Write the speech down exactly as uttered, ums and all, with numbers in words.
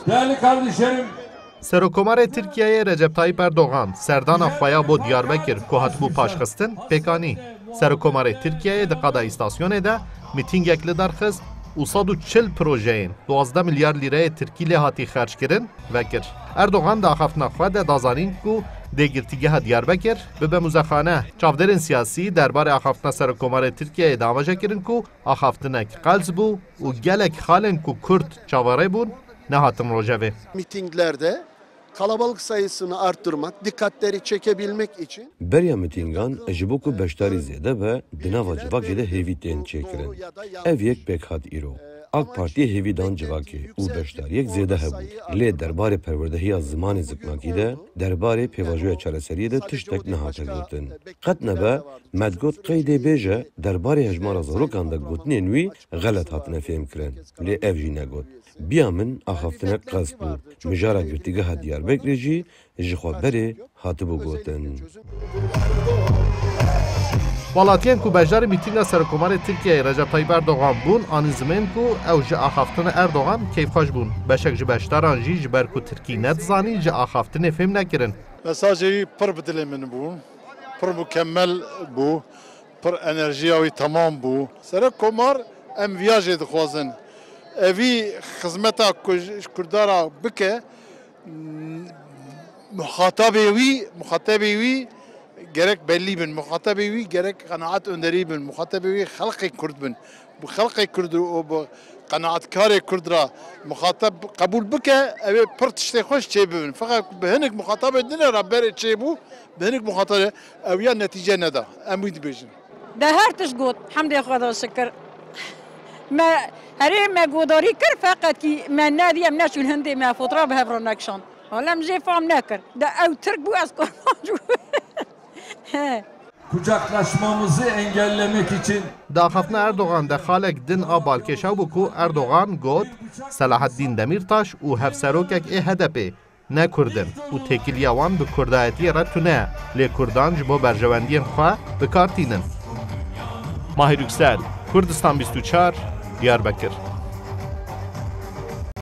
Değerli kardeşlerim, Serokkomarê Tirkiyeyê Recep Tayyip Erdogan serdana xwe ya bo Diyarbekir ku hatibû paşxistin, pêk anî. Serokkomarê Tirkiyeyê di qada îstasyonê de mîtîngek li dar xist û sed û çil projeyên duwazdeh milyar lîreyê tirkî lê hatî xerckirin vekir. Erdogan di axaftina xwe de da zanîn ku dê girtîgeha Diyarbekir bibe muzexane. Çavdêrên siyasî derbarê axaftina Serokkomarê Tirkiyeyê de amaje kirin ku axaftinek qels bû û gelek xalên ku Kurd çaverê bûn, nehatin rojevê. Mitinglerde kalabalık sayısını arttırmak, dikkatleri çekebilmek için Beriya mitîngan ji bo ku beşdarî zêde be, di nava civakê de hêvî tên çêkirin. Ev yek pêk hat îro. AK Partiyê hêvî dan civakê û beşdariyek zêde hebû. Lê derbarê perwerdehiya zimanê zikmakî de, derbarê pêvajoya çareseriyê de tiştek nehate gotin. Qet nebe, me digot qey dê bêje, derbarê hejmara zarokan de gotinên wî xelet hatine fêhmkirin. Lê ev jî negot. Biya min axaftinek qest bû. Mijara girtîgeha Diyarbekirê jî ji xwe berê hatibû gotin. Welatiyên ku beşdarî mîtînga Serokkomarê Tirkiyeyê Recep Tayyip Erdogan bûn, anî zimên ku ew ji axaftina Erdogan keyfxweş bûn. Beşek ji beşdaran jî ji ber ku tirkî nedizanî, ji axaftinê fêm nekirin. Mesajê wî pir bi dilê min bû, pir mukemmel bû, pir enerjiya wî temam bû. Serokkomar, em viya jê dixwazin. Evî xizmeta ku ji Kurda re bike, muxatabê wî, muxatabê wî gerek bellî bin, muxatabê wî gerek qenaet önderî bin, muxatabê wî xelqê Kurd bin. Bi xelqê Kurd û bi qenaetkarê Kurd re muxatab qebûl bike, ew ê pir tiştê xweş çê bibin. Feqet bi hinek muxatabê din re berê çêbû, bi hinek muxatabê ew ya netîce neda. Em wî dibêjin. De her tişt got, hemdê Xweda şikir. Me herê me godarî kir, feqet kî me nedî, em neçûn hindê me fotra bi hev re nekişand. Hala em jê fam nekir. De ew Tirk bû, ez Kurmanc bû. He. Kucaklaşmamızı engellemek için Di axaftina Erdogan de xalek din a balkêş ew bû ku Erdogan got, Selahaddîn Demîrtaş û hevserokek ê H D P ne Kurd in û têkiliya wan bi Kurdayetiyê re tune ye, lê Kurdan ji bo berjewendiyên xwe bi kar tînin. Mahir Yüksel, Kurdistan bîst û çar, Diyarbekir.